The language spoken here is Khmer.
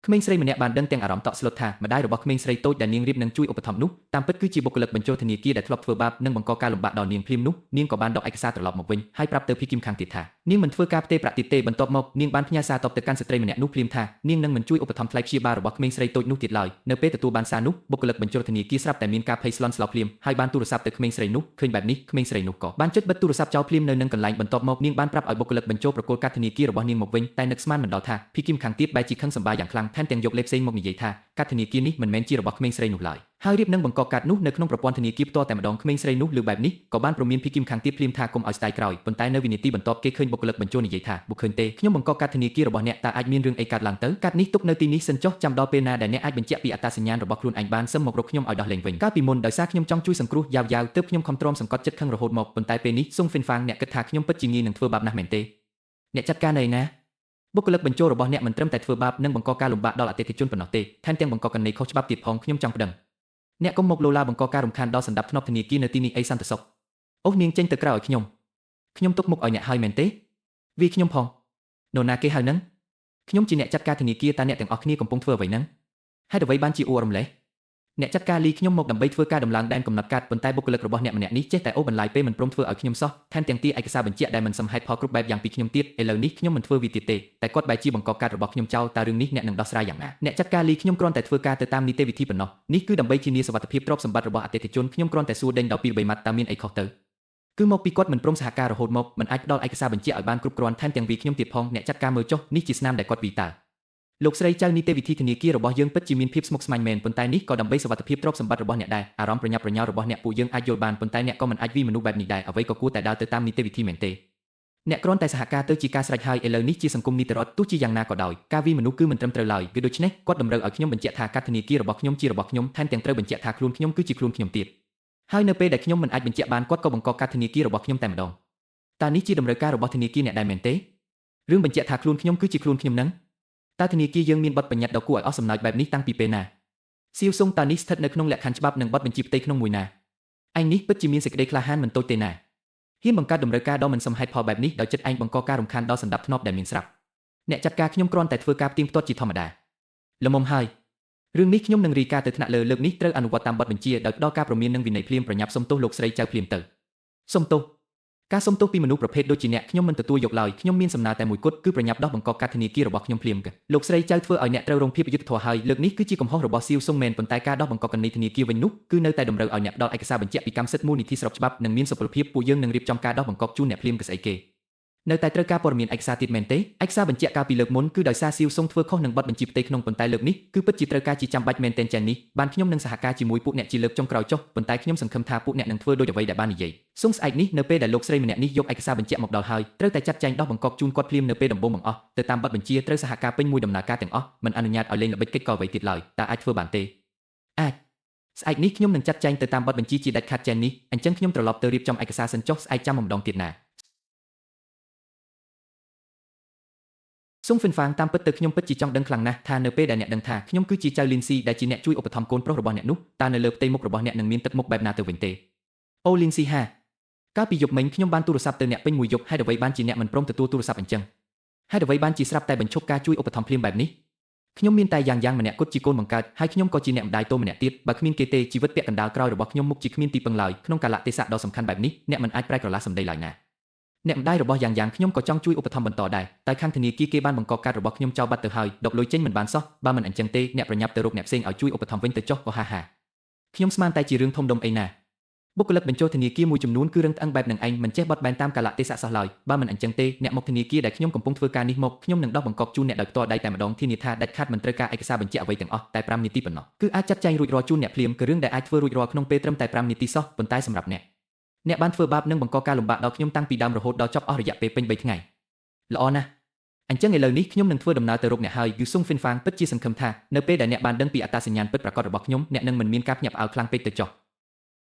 ក្មេងស្រីម្នាក់បានដឹងទាំងអារម្មណ៍តក់ស្លុតថាម្ដាយរបស់ក្មេងស្រីតូចដែលនាងរៀបនឹងជួយឧបត្ថម្ភនោះតាមពិតគឺជាបុគ្គលិកបញ្ចូលធនាគារដែលធ្លាប់ធ្វើបាបនិងបង្កការលំបាកដល់នាងភ្លាមនោះនាងក៏បានដកឯកសារត្រឡប់មកវិញហើយប្រាប់ទៅភីគីមខាងទៀតថានាងមិនធ្វើការផ្ទេរប្រាក់ទៀតទេបន្ទាប់មកនាងបានផ្ញើសារតបទៅកាន់ស្ត្រីម្នាក់នោះភ្លាមថានាងនឹងមិនជួយឧបត្ថម្ភថ្លៃព្យាបាលរបស់ក្មេងស្រីតូចនោះទៀតឡើយនៅពេលទទួលបានសារនោះបុគ្គលិកបញ្ចូលធនាគារស្រាប់តែមានការភ័យស្លន់ស្លោភ្លាមហើយបានទូរស័ព្ទទៅក្មេងស្រីនោះឃើញបែបនេះក្មេងស្រីនោះក៏បានចុចបិទទូរស័ព្ទចោលភ្លាមនៅនឹងកន្លែងបន្ទាប់មកនាងបានប្រាប់ឲ្យបុគ្គលិកបញ្ចូលប្រគល់កាតធនាគាររបស់នាងមកវិញតែនឹកស្មានមិនដល់ថាភីគីមខាងទៀតបែរជាខឹងសម្បាយ៉ាងខ្លាំងថែមទាំងយកលេសផ្សេងមកនិយាយថាកាតធនាគារនេះមិនមែនជារបស់ក្មេងស្រីនោះឡើយហើយរៀបនឹងបង្កកកាតនោះនៅក្នុងប្រព័ន្ធធនាគារផ្ទាល់តែម្ដងក្មេងស្រីនោះឮបែបនេះក៏បានព្រមានភីគីមខាងទៀតភ្លាមថាកុំឲ្យស្ដាយក្រោយប៉ុន្តែនៅវិនាទីបន្ទាប់គេឃើញបុគ្គលិកបញ្ចូលនិយាយថាបុគ្គឃើញទេខ្ញុំបង្កកកាតធនាគាររបស់អ្នកតើអាចមានរឿងអីកើតឡើងទៅកាតនេះទុកនៅទីនេះសិនចុះចាំដល់ពេលណាដែលអ្នកអាចបញ្ជាក់ពីអត្តសញ្ញាណរបស់ខ្លួនឯងបានសឹមមករកខ្ញុំឲ្យដោះលែងវិញកាលពីមុនដោយសារខ្ញុំចង់ជួយសង្គ្រោះយ៉ាវយ៉ាវទើបខ្ញុំខំទ្រាំសង្កត់ចិត្តខឹងរហូតមកប៉ុន្តែពេលនេះស៊ុងហ្វិនហ្វាងអ្នកគិតថាខ្ញុំពិតជាងាយនឹងធ្វើបាបណាស់មែនទេអ្នកចាត់ការនៅឯណាបុគ្គលិកបញ្ចូលរបស់អ្នកមិនត្រឹមតែធ្វើបាបនិងបង្កការលំបាកដល់អតិថិជនប៉ុណ្ណោះទេថែមទាំងបង្កករណីខុសច្បាប់ទៀតផងខ្ញុំចង់ប្តឹងអ្នកកុំមកលោឡាបង្កការរំខានដល់សន្តាប់ធ្នាប់ធនាគារនៅទីនេះអីសន្តិសុខអូសនាងចេញទៅក្រៅឲ្យខ្ញុំខ្ញុំទុកមុខឲ្យអ្នកហើយមែនទេវាខ្ញុំផងនរណាគេហៅនឹងខ្ញុំជាអ្នកចាត់ការធនាគារតើអ្នកទាំងអស់គ្នាកំពុងធ្វើអ្វីហ្នឹងហេតុអ្វីបានជាអួររំលេះអ្នកចាត់ការលីខ្ញុំមកដើម្បីធ្វើការដំឡើងដែនកំណត់កាត់ប៉ុន្តែបុគ្គលិករបស់អ្នកម្នាក់នេះចេះតែអូសបន្លាយពេលមិនព្រមធ្វើឲ្យខ្ញុំសោះថែមទាំងទារឯកសារបញ្ជាក់ដែលមិនសមហេតុផលគ្រប់បែបយ៉ាងពីខ្ញុំទៀតឥឡូវនេះខ្ញុំមិនធ្វើវាទៀតទេតែគាត់បែរជាបង្កកាត់របស់ខ្ញុំចោលតើរឿងនេះអ្នកនឹងដោះស្រាយយ៉ាងណាអ្នកចាត់ការលីខ្ញុំគ្រាន់តែធ្វើការទៅតាមនីតិវិធីប៉ុណ្ណោះនេះគឺដើម្បីធានាសុវត្ថិភាពទ្រព្យសម្បត្តិរបស់អតិថិជនខ្ញុំគ្រាន់តែសួរដេញដល់ពីរបីម៉ាត់តើមានអីខុសទៅគឺមកពីគាត់មិនព្រមសហការរហូតមកមិនអាចផ្ដល់ឯកសារបញ្ជាក់ឲ្យបានគ្រប់គ្រាន់ថែមទាំងវីខ្ញុំទៀតផងអ្នកចាត់ការមើលចុះនេះជាស្នាមដែលគាត់វីតើលោកស្រីចៅនីតិវិធីធនាគាររបស់យើងពិតជាមានភាពស្មុគស្មាញមែនប៉ុន្តែនេះក៏ដើម្បីសុវត្ថិភាពទ្រព្យសម្បត្តិរបស់អ្នកដែរអារម្មណ៍ប្រញាប់ប្រញាល់របស់អ្នកពួកយើងអាចយល់បានប៉ុន្តែអ្នកក៏មិនអាចវីមនុស្សបែបនេះដែរអ្វីក៏គួរតែដើរទៅតាមនីតិវិធីមែនទេអ្នកគ្រាន់តែសហការទៅជាការស្រេចហើយឥឡូវនេះជាសង្គមនីតិរដ្ឋទោះជាយ៉ាងណាក៏ដោយការវីមនុស្សគឺមិនត្រឹមត្រូវឡើយវាដូច្នេះគាត់តម្រូវឲ្យខ្ញុំបញ្ជាក់ថាកាតធនាគាររបស់ខ្ញុំជារបស់ខ្ញុំថែមទាំងត្រូវបញ្ជាក់ថាខ្លួនខ្ញុំគឺជាខ្លួនខ្ញុំទៀតហើយនៅពេលដែលខ្ញុំមិនអាចបញ្ជាក់បានគាត់ក៏បង្កកាតធនាគាររបស់ខ្ញុំតែម្ដងតើនេះជាតម្រូវការរបស់ធនាគារអ្នកដែរមែនទេរឿងបញ្ជាក់ថាខ្លួនខ្ញុំគឺជាខ្លួនខ្ញុំនឹងតើធនាគារយើងមានបទបញ្ញត្តិដ៏គួរឲ្យអស់សំណើចបែបនេះតាំងពីពេលណាសៀវសុងតើនេះស្ថិតនៅក្នុងលក្ខខណ្ឌច្បាប់និងបទបញ្ជាផ្ទៃក្នុងមួយណាឯងនេះពិតជាមានសេចក្តីក្លាហានមិនតូចទេណាហ៊ានបង្កើតតម្រូវការដ៏មិនសមហេតុផលបែបនេះដោយចិត្តឯងបង្កការរំខានដល់សន្តាប់ធ្នាប់ដែលមានស្រាប់អ្នកចាត់ការខ្ញុំគ្រាន់តែធ្វើការផ្ទៀងផ្ទាត់ជាធម្មតាល្មមហើយរឿងនេះខ្ញុំនឹងរាយការណ៍ទៅថ្នាក់លើលើកនេះត្រូវអនុវត្តតាមបទបញ្ជាដោយផ្ដល់ការព្រមាននិងវិន័យភ្លាមប្រញាប់សុំទោសលោកស្រីចៅភ្លាមទៅសុំទោសការសុំទោសពីមនុស្សប្រភេទដូចជាអ្នកខ្ញុំមិនទទួលយកឡើយខ្ញុំមានសំណើតែមួយគត់គឺប្រញាប់ដោះបង្កកាតធនាគាររបស់ខ្ញុំភ្លាមលោកស្រីចៅធ្វើឲ្យអ្នកត្រូវរងភាពអយុត្តិធម៌ហើយលើកនេះគឺជាកំហុសរបស់សៀវសុងមែនប៉ុន្តែការដោះបង្កកនីធនាគារវិញនោះគឺនៅតែតម្រូវឲ្យអ្នកផ្ដល់ឯកសារបញ្ជាក់ពីកម្មសិទ្ធិមូលនិធិស្របច្បាប់និងមានសុពលភាពពួកយើងនឹងរៀបចំការដោះបង្កកជូនអ្នកភ្លាមគឺស្អីគេនៅតែត្រូវការព័ត៌មានឯកសារទៀតមែនទេឯកសារបញ្ជាក់កាលពីលើកមុនគឺដោយសារសៀវសុងធ្វើខុសនឹងបទបញ្ជាផ្ទៃក្នុងប៉ុន្តែលើកនេះគឺពិតជាត្រូវការជាចាំបាច់មែនទែនចែននេះបានខ្ញុំនឹងសហការជាមួយពួកអ្នកជាលើកចុងក្រោយចុះប៉ុន្តែខ្ញុំសង្ឃឹមថាពួកអ្នកនឹងធ្វើដូចអ្វីដែលបាននិយាយសុងស្អែកនេះនៅពេលដែលលោកស្រីម្នាក់នេះយកឯកសារបញ្ជាក់មកដល់ហើយត្រូវតែចាត់ចែងដោះបង្កកជូនគាត់ភ្លាមនៅពេលដំបូងបង្អស់ទៅតាមបទបញ្ជាត្រូវសហការពេញមួយដំណើរការទាំងអស់មិនអនុញ្ញាតឲ្យលេងល្បិចកិច្ចកអ្វីទៀតឡើយតើអាចធ្វើបានទេអាចស្អែកនេះខ្ញុំនឹងចាត់ចែងទៅតាមបទបញ្ជាជាដាច់ខាតចែននេះអញ្ចឹងខ្ញុំត្រឡប់ទៅរៀបចំឯកសារសិនចុះស្អែកចាំម្ដងទៀតណា ស៊ុងហ្វិនហ្វាងតាមពិតទៅខ្ញុំពិតជាចង់ដឹងខ្លាំងណាស់ថានៅពេលដែលអ្នកដឹងថាខ្ញុំគឺជាចៅលីនស៊ីដែលជាអ្នកជួយឧបត្ថម្ភកូនប្រុសរបស់អ្នកនោះតើនៅលើផ្ទៃមុខរបស់អ្នកនឹងមានទឹកមុខបែបណាទៅវិញទេអូលីនស៊ីហាកាលពីយប់មិញខ្ញុំបានទូរស័ព្ទទៅអ្នកពេញមួយយប់ហេតុអ្វីបានជាអ្នកមិនព្រមទទួលទូរស័ព្ទអញ្ចឹងហេតុអ្វីបានជាស្រាប់តែបញ្ឈប់ការជួយឧបត្ថម្ភភ្លាមបែបនេះខ្ញុំមានតែយ៉ាងយ៉ាងម្នាក់គត់ជាកូនបង្កើតហើយខ្ញុំក៏ជាអ្នកម្ដាយទោម្នាក់ទៀតបើគ្មានគេទេជីវិតពាក់កណ្ដាលក្រោយរបស់ខ្ញុំមុខជាគ្មានទីពឹងឡើយក្នុងកាលៈទេសៈដ៏សំខាន់បែបនេះអ្នកមិនអាចប្រែក្រឡាសម្ដីឡើយណាអ្នកម្ដាយរបស់យ៉ាងយ៉ាងខ្ញុំក៏ចង់ជួយឧបត្ថម្ភបន្តដែរតែខាងធនាគារគេបានបង្កកកាតរបស់ខ្ញុំចោលបាត់ទៅហើយដកលុយចេញមិនបានសោះបើមិនអញ្ចឹងទេអ្នកប្រញាប់ទៅរកអ្នកផ្សេងឲ្យជួយឧបត្ថម្ភវិញទៅចុះក៏ហាហាខ្ញុំស្មានតែជារឿងធំដុំអីណាបុគ្គលិកបញ្ចូលធនាគារមួយចំនួនគឺរឹងត្អឹងបែបនឹងឯងមិនចេះបត់បែនតាមកាលៈទេសៈសោះឡើយបើមិនអញ្ចឹងទេអ្នកមកធនាគារដែលខ្ញុំកំពុងធ្វើការនេះមកខ្ញុំនឹងដោះបង្កកជូនអ្នកដោយផ្ទាល់ដៃតែម្ដងធានាថាដាច់ខាតមិនត្រូវការឯកសារបញ្ជាក់អ្វីទាំងអស់តែ5នាទីប៉ុណ្ណោះគឺអាចចាត់ចែងរួចរាល់ជូនអ្នកភ្លាមគឺរឿងដែលអាចធ្វើរួចរាល់ក្នុងពេលត្រឹមតែ5នាទីសោះប៉ុន្តែសម្រាប់អ្នកអ្នកបានធ្វើបាបនិងបង្កការលំបាកដល់ខ្ញុំតាំងពីដើមរហូតដល់ចប់អស់រយៈពេលពេញ3ថ្ងៃល្អណាស់អញ្ចឹងឥឡូវនេះខ្ញុំនឹងធ្វើដំណើរទៅរកអ្នកហើយយូស៊ុងហ្វិនហ្វាងពិតជាសង្ឃឹមថានៅពេលដែលអ្នកបានដឹងពីអត្តសញ្ញាណពិតប្រាកដរបស់ខ្ញុំអ្នកនឹងមិនមានការភ្ញាក់ផ្អើលខ្លាំងពេកទៅចុះ